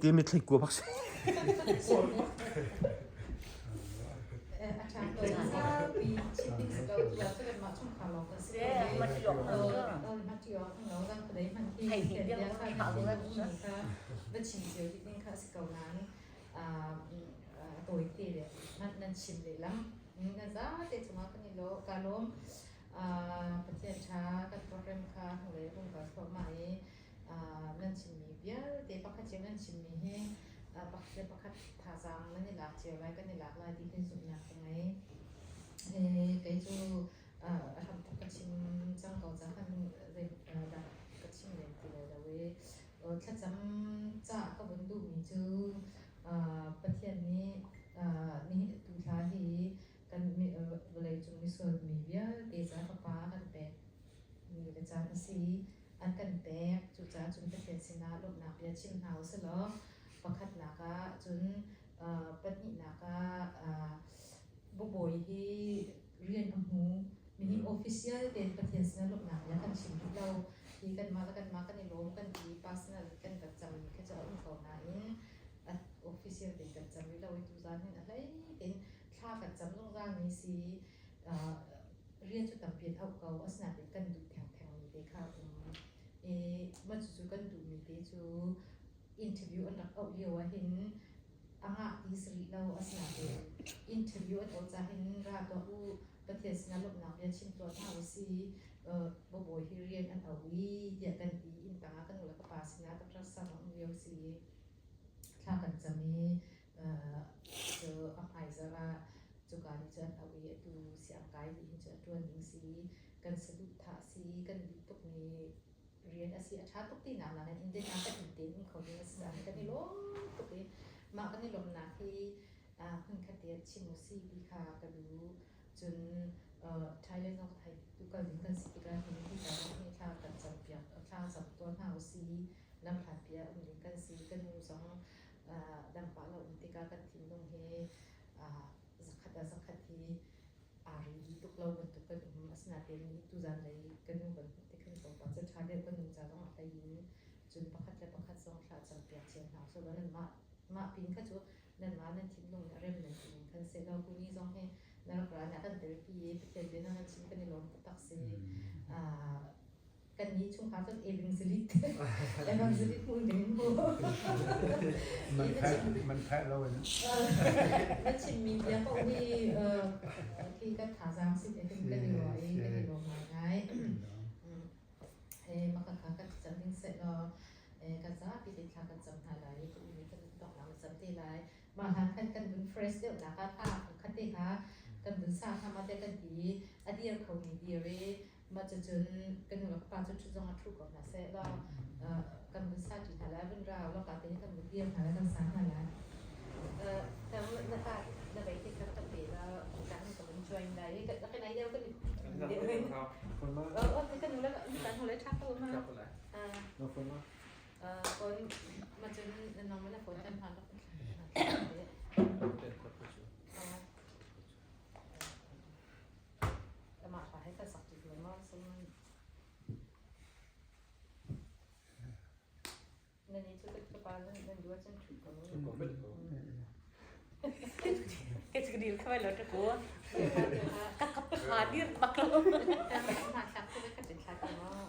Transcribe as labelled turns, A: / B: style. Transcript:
A: Ti mitthli kua bak si.
B: Pathian ṭha kan program kha hnulei rung kal thluahmah i nan chimmi vialte pakhat cio nan chimmi hi pakhat le pakhat thazaang nan i lak cio lai kan i lak lai ti hin zumhnak ka ngei. Kei cu a hramthok ka chim cang ko cang khan zeidah ka chim lem ti lai lo i thlacam ca ka vun duhmi cu Pathian nih nihin tu thla hi kan vawleicung misual mi vialte ca Fapa a kan pek mi le caan a si. An kan pek. Cucaah cun Pathian sinah lawmhnak bia chim hna u sih law pakhatnak ah cun pahnihnak ah bubawi hi rian a hmu. Minih official tein Pathian sinah lawmhnak bia kan chim rih lo. Hi kanmah le kanmah kan i lawm kan ti personal kan kan cammi kha cu a um ko nain official tein kan cam rih lo i tuzaan hin a hlei tein thla kan cam zungzal mi si. Rian cu tampi an auh ko, asinain kan duh thengthengmi te kha a um. I mah cucu kan duhmi te cu interview an rak auh lio ahhin a ngah ti si rih lo, asinain interview an auh cah hin ra tuah u, Pathian sinah lawmhnak bia chim tuah hna u si, babawi hi rian an auh i tiah kan ti. Inn tangah kan nu le ka pa sinah Dr. Sang a um lio si. Thla kan cam i cu a hmaizarh ah cuka nih cun auh i atu siangkai dih hin cu a ṭuan ding si kan saduhthah si kan duh tukmi rian a si a ṭha tuk tinak nakin Indian ah kan inn tein um kho ding a si caah kan i lawm tuk i mah kan i lawmhnak hi hmunkhat te ah chim u si ti kha ka duh. Cun Thailand zong thai tu kal ding kan si tikah hin hi hi thla kan campiak thla cam tuah hna u si lamhlatpi ah um ding kan si ka nu zong dam pah lo um tikah kan thinlung hi zakhat ah zakhat hi aa ri tuk lo bantuk kan um. Asinain tuzan lei ka nu kan hmuh tik hin tlawmpal cu ṭha deuh kan nu ca zong ah hlei in cun pakhat le pakhat zong thla campiak cio hna usih law nanmah mah pin kha cu nanmah nan thinlung nih a rem nan ti ning khan seh law kuni zong hi na rak ra na kan telpi i Pathian bia na kan chim kan i lawm taktak si. Kan nih chungkhar cun evangelist evangelist hmu ding mu.
C: Man phai man phai lo in.
B: Na chimmi bia paoh hi khi kan thazaang sin in kan i ruah i kan i lawm ngaingai. Maka kha kan cam ding seh law kan zapi te thla kan cam hna lai i ka u nih kan donghnak na cam te lai. Mah hlan khan kan vun fresh deuh nak ah thla khat te kha kan vun sa kha ma te kan ti i a dir kho mi dir i Mah cucun ka nu le ka pa cu ṭhut zong ah ṭhu ko hna seh law kan vun sa ṭi hna lai, vun ra lawka te kan vun dir hna lai, kan sa hna lai. Na ta na vei te kha ka pe la, ka ka vun join lai. Ka ka nai deuh kan i ka nu le ka nu le ṭha ko ma. Phone ma cun nang ma na phone kan hman. Mah hla hi kan sak ṭi lai maw? Nan i cu ka pa nan duh ahcun ṭhu ko.
D: Ke chu dil khabai lo ta ko. Ka kap kha dir bak lo.
B: Hna thlak cu ka tin thlak ko maw?